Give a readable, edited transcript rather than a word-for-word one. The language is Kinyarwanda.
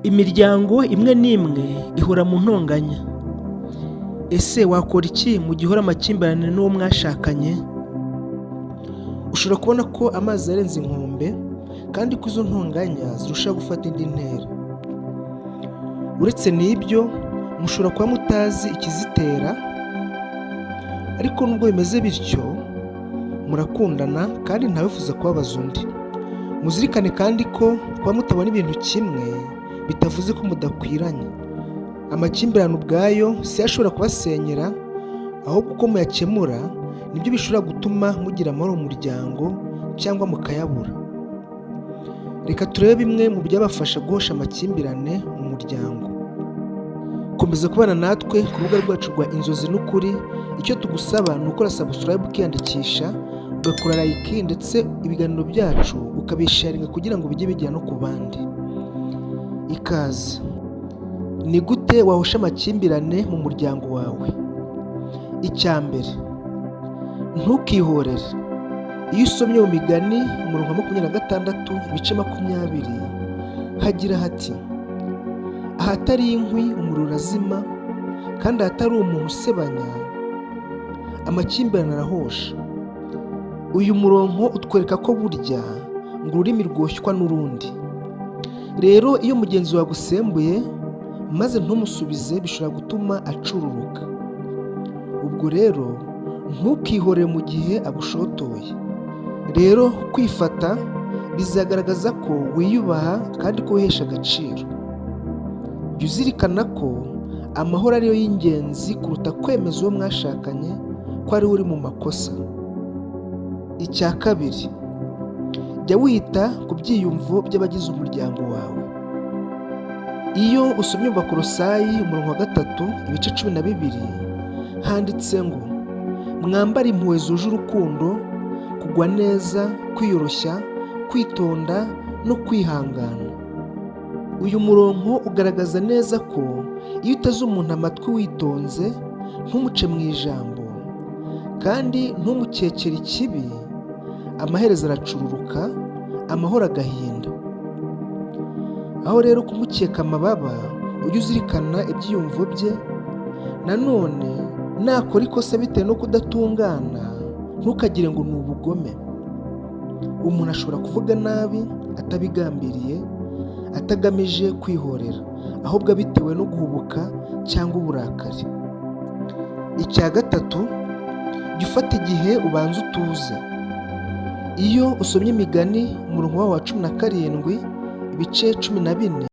Imiryango imwe n'imwe ihora mu ntonganya. Ese wakora iki mu gihe uhora amakimbirane n'uwo mwashakanye? Ushobora kubona ko amazi yarenze inkombe kandi ko izo ntonganya zirushaho gufata indi ntera. Uretse n'ibyo, mushobora kuba mutazi ikizitera, ariko nubwo bimeze bityo, murakundana kandi ntawifuza kubabaza undi. Muzirikane kandi ko kuba mutabona ibintu kimwe bitavuze ko mudakwiranye. Amakimbirane ubwayo si yo ashobora kubasenyera, ahubwo uko muyakemura nibyo bishobora gutuma mugira amahoro mu muryango cyangwa mukayabura. Reka turebe bimwe mu byabafasha guhosha amakimbirane mu muryango. Komeza kubana natwe ku rubuga rwacu rwa Inzozi n'Ukuri. Icyo tugusaba ni ukora subscribe, ukiyandikisha, ugakora like, ndetse ibiganiro byacu ukabisharinga kugira ngo bijye bigera no ku bandi. Ikaze. Ni gute wahosha amakimbirane mu muryango wawe? Icya mbere, ntukihorere. Iyo usomye mu Migani, umurongo wa 26, ibice 20, hagira hati: "Ahatari inkwi umuriro urazima, kandi ahatari umuntu usebanya amakimbirane arahosha." Uyu murongo utwereka ko burya ngo ururimi rwoshywa n'urundi. Rero iyo mugenzi wawe agusembuye maze ntumusubize, bishobora gutuma acururuka. Ubwo rero ntukihorere mu gihe agushotoye. Rero kwifata bizagaragaza ko wiyubaha kandi ko wihesha agaciro. Jya uzirikana ko amahoro ariyo y'ingenzi kuruta kwemeza uwo mwashakanye ko ari we uri mu makosa. Icya kabiri, jya wita ku byiyumvo by'abagize umuryango wawe. Iyo usomye mu Bakorosayi, umurongo wa 3, ibice 12, handitse ngo: "Mwambare impuhwe zuje urukundo, kugwa neza, kwiyoroshya, kwitonda no kwihangana." Uyu murongo ugaragaza neza ko iyo uteze umuntu amatwi witonze, ntumuce mu ijambo kandi ntumukekere ikibi, amaherezo aracururuka, amahoro agahinda. Aho rero kumukeka amababa, ujye uzirikana ibyiyumvo bye. Nanone nakora ikosa bitewe no kudatungana, ntukagire ngo ni ubugome. Umuntu ashobora kuvuga nabi atabigambiriye, atagamije kwihorera, ahubwo abitewe no guhubuka cyangwa uburakari. Icya gatatu, jya ufata igihe ubanza utuze. Iyo usomye Imigani, umurongo wawo wa 17, ibice 14.